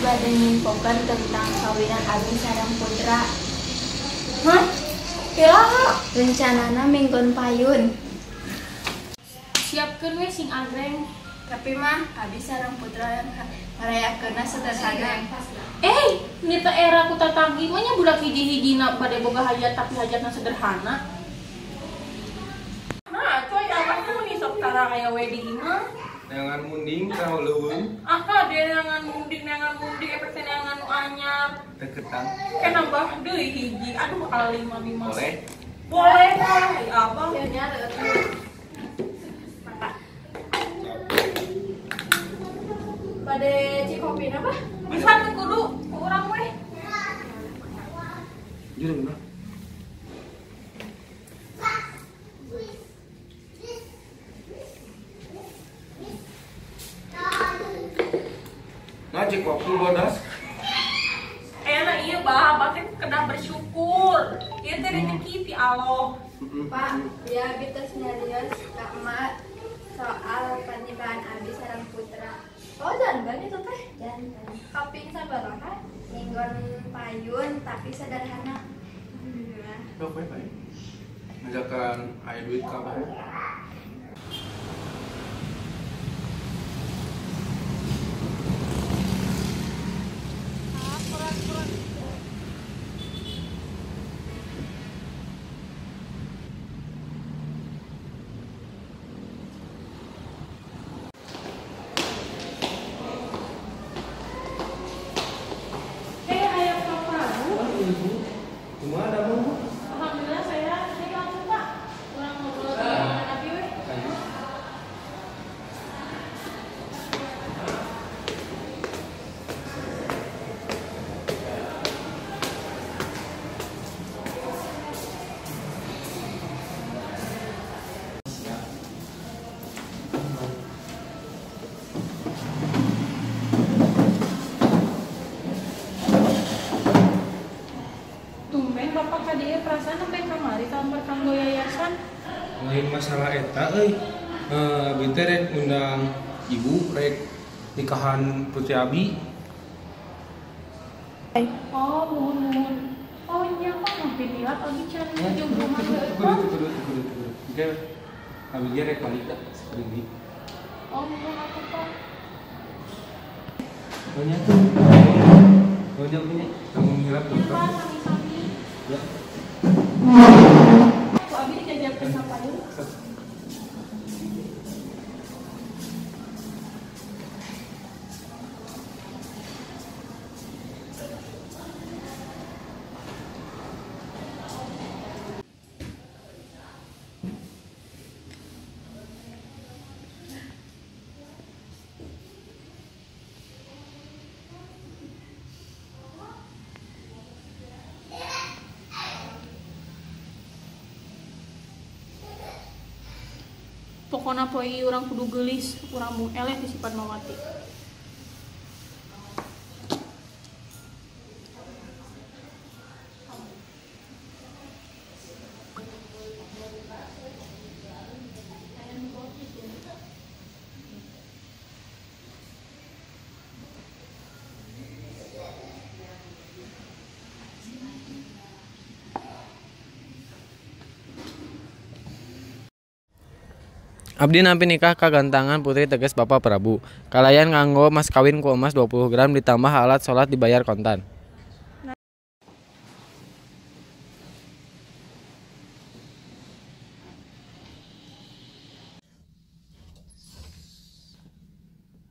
bade nginfokeun tentang kawinan abi sareng putra. Hah? Iraha? Rencanana minggon payun. Siapkeun we sing agreng. Tapi mah abi sareng putra ngarayakeunna sederhana. Eh, ini teh era ku tatanggi mah nya budak hiji-hijina bade boga hajat tapi hajatna sederhana. Nah, coy abah teh mun sok tara aya we di imah. Neangan munding ka leuweung. Ah, kade neangan munding efek teh neangan nu anyar. Teu ketang. Ke nambah deui hiji. Aduh alim abi mah. Boleh. Boleh lah, ai abah. Ya nya Bade cikopina apa? Bisa teu kudu ku urang weh. Jujur mah. Nah, cikopi bodas. Enak iya bah, abah teh kedah bersyukur. Ieu teh rezeki ti Allah. Pak, ya abi tos nyarios ka emak soal pernikahan abi sareng putra. Oh, jangan itu teh. Jangan. Kaping sabaraha? Minggon payun tapi sederhana. Alhamdulillah. Oke, baik. Ngajakan aya duit ka abah. Kumaha damang, Bu? Alhamdulillah saya langsung Pak. Kurang ngobrol dengan abi we. Tumben bapak ka dieu perasaan sampai kamari tampar kanggo yayasan. Lain masalah eta euy. Abi teh rek ngundang ibu rek nikahan putri abi. Oh, muhun. Oh nya Pak mampir lihat abi cari ujung rumah heueuh. Kudu. Oke. Abi ge rek balik da sakali. Oh, muhun atuh Pak. Oh nya tuh. Oh nya punya kamu ngilap tuh. Pak, sami-sami. Ya. Ku abi dijajarkeun ka payun. Pokona poe ieu urang kudu geulis, urang mung eleh ti si Padmawati. Abdi nampi nikah kagantangan putri teges Bapak Prabu. Kalayan nganggo mas kawin ku emas 20 gram ditambah alat sholat dibayar kontan.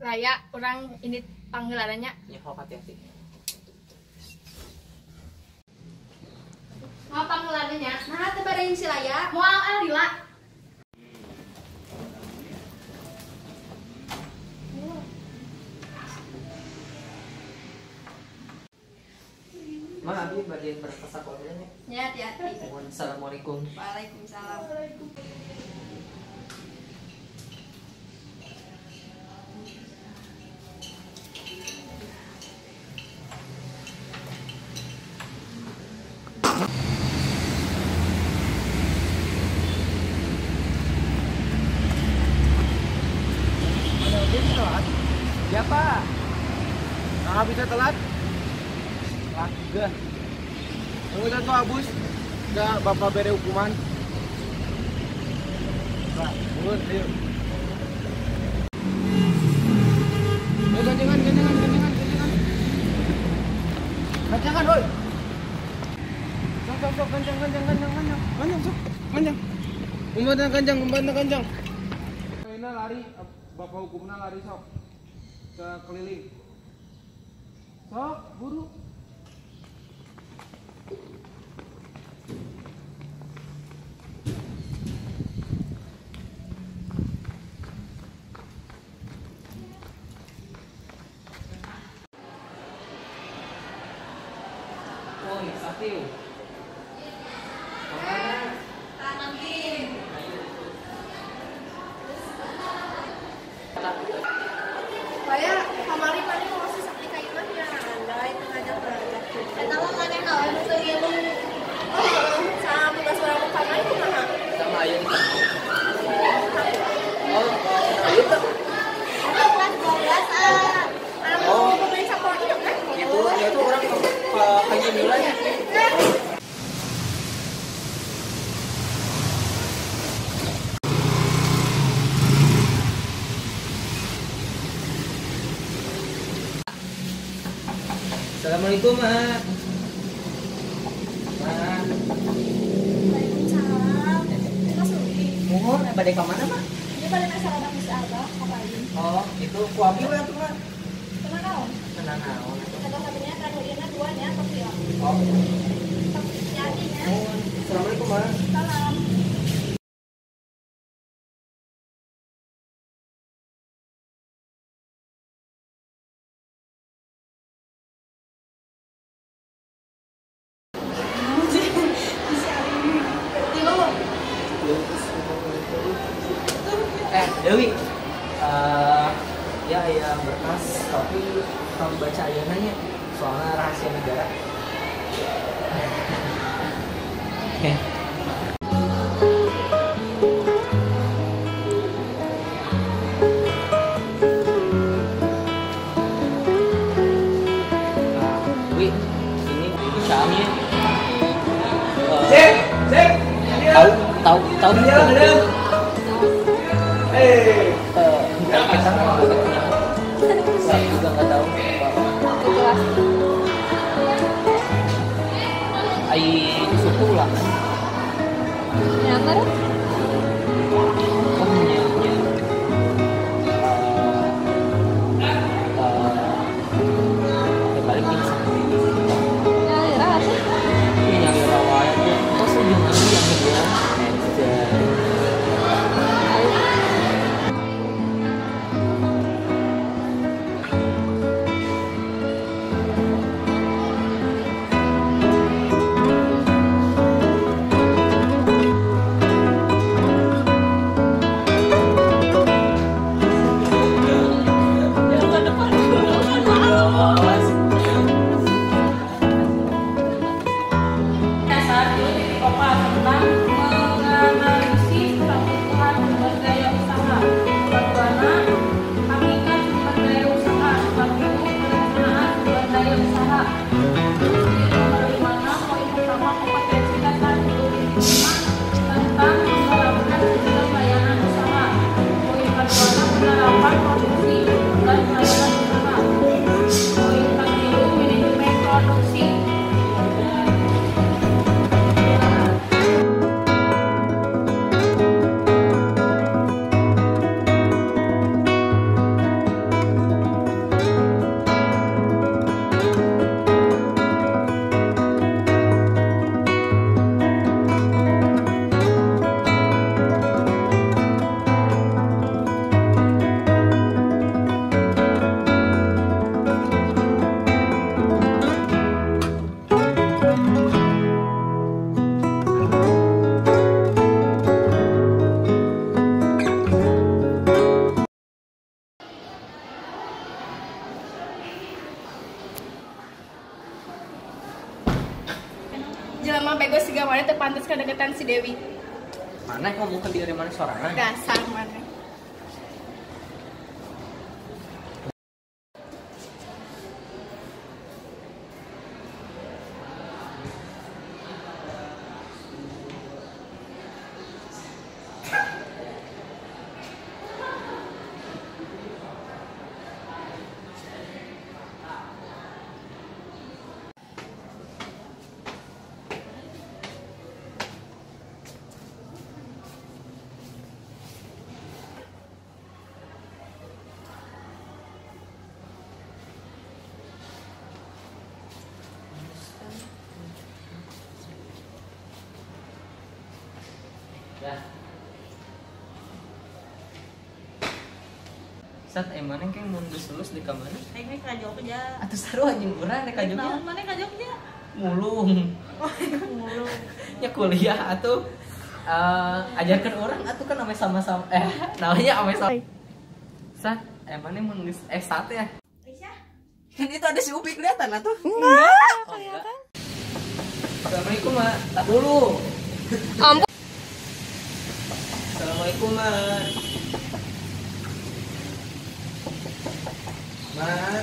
Raya, orang ini panggilannya. Ya, hati-hati. Mau panggilannya? Nah, teu bareng si Raya. Moal lila. Ma, abi bade berangkat sekolah nya. Ya, hati-hati. Assalamualaikum. Waalaikumsalam. Ya, Pak. Nah, habis Bisa telat. Telat juga. Tunggu tuh abus. Enggak bapak bere hukuman. Nah, turun, ayo. Ayo ganjengan, ganjengan, ganjengan, ganjengan. Ganjengan, oi. Sok, sok, sok, ganjang, ganjang, ganjang, ganjang. Ganjang, sok, ganjang. Umbatna ganjang, umbatna ganjang. Ini lari, bapak hukumna lari sok. Ke keliling. Sok, buru. Woi, Sakti. Kemana? Tanamin. Kaya kamari mana mau si Sakti ka imah nya andai teu ngajak-ngajak. Eta mah manehna we nu teu ngilu. Oh, sama tugas urang nu kamari kumaha? Sama aya di kampung. Oh, ayo teh. Eta kelas 12 ah. Anu pembeli sakola ieu kan? Gitu, ya tuh orang ke nilainya. Assalamualaikum, Ma. Ma. Waalaikumsalam. Mas Rudi. Mohon, bade ka mana, Ma? Ini bade masalah bagus Abah, kapain? Oh, itu ku abi we atuh, Ma. Tenang naon? Tenang naon atuh. Kata satunya kanu ieu dua nya tos ieu. Oh. Tos jadi nya. Mohon. Assalamualaikum, Ma. Salam. Dewi, ya ya berkas, tapi kamu baca aja nanya, soalnya rahasia negara. Oke. Wi, ini Syamnya. Cek, cek. Tahu, tahu, tahu. Kita saya juga nggak tahu. Ai suku lah. Nyamar? Oh nya. Balik ini. Nyalira apa? Ini nyalira wae. Terus yang kedua. Jelema bego siga mana teu pantes kadeketan si Dewi. Mana ngomong ke diri mana sorangan? Dasar mana. Ya. Sat emang kayak mun geus lulus di ka mana? Aing ka Jogja. Atuh sarua jeung urang rek ka Jogja. Naon maneh ka Jogja? Mulung. Oh, mulung. Nya kuliah atuh ajarkeun urang atuh kan ame sama-sama namanya ame sama. Sat emangnya mun geus sat ya? Aisyah. Kan itu ada si Upi kelihatan atuh. Enggak, oh, enggak. Assalamualaikum, Mak. Tak dulu. Ampun. Assalamualaikum, Mak. Mak.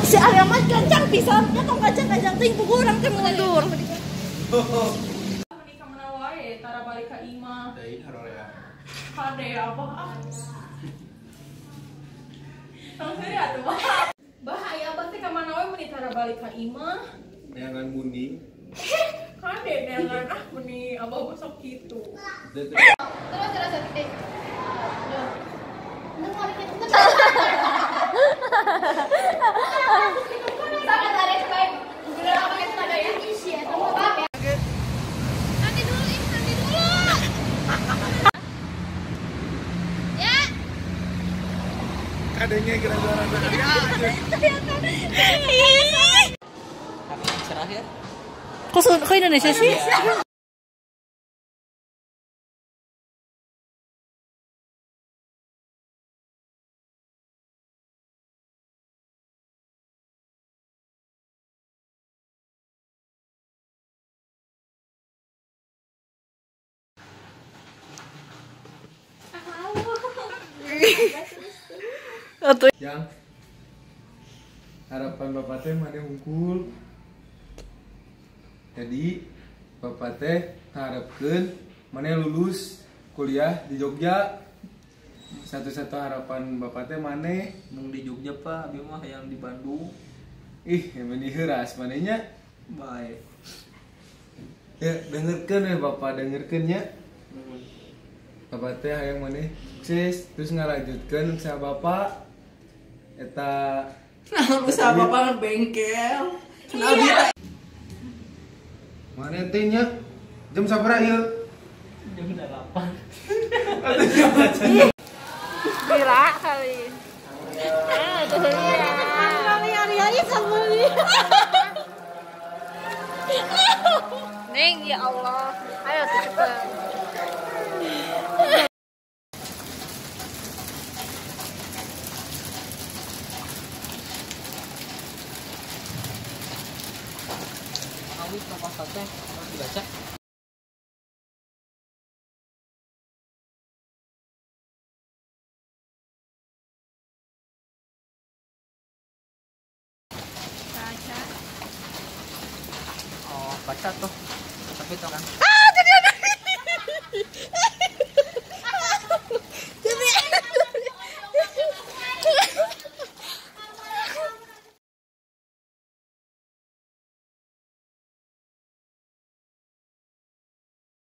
Si Arya mah kencang pisan, nya tong kacang-kacang teuing pugu urang teh mundur. Meuni ka mana wae tara balik ka imah. Deui harorea. Kade apa ah. Tong seuri atuh. Bah aya abah teh ka mana wae meuni tara balik ka imah. Neangan munding. Kade neangan ah meuni abah besok kitu. Terus terus oke. Nanti dulu, nanti dulu. Ya. Kadangnya kira-kira cerah ya. Kok Indonesia sih? Yang harapan bapak teh mana hungkul. Jadi bapak teh harapkeun mana lulus kuliah di Jogja. Satu-satu harapan bapak teh mana mung di Jogja Pak, abi mah yang di Bandung. Ih, meni heuras manehnya. Bae. Ya, dengerkeun we bapak dengerkeun nya. Bapak teh hayang maneh sukses terus ngalanjutkeun usaha bapak eta naon usaha bapak kan bengkel. Kenal Mana teh nya? Jam sabaraha ieu? Jam 8. Gila kali. Neng ya Allah. Ayo cepet. Awis proposal teh harus dibaca. Baca. Oh, baca tuh. Tapi tuh kan.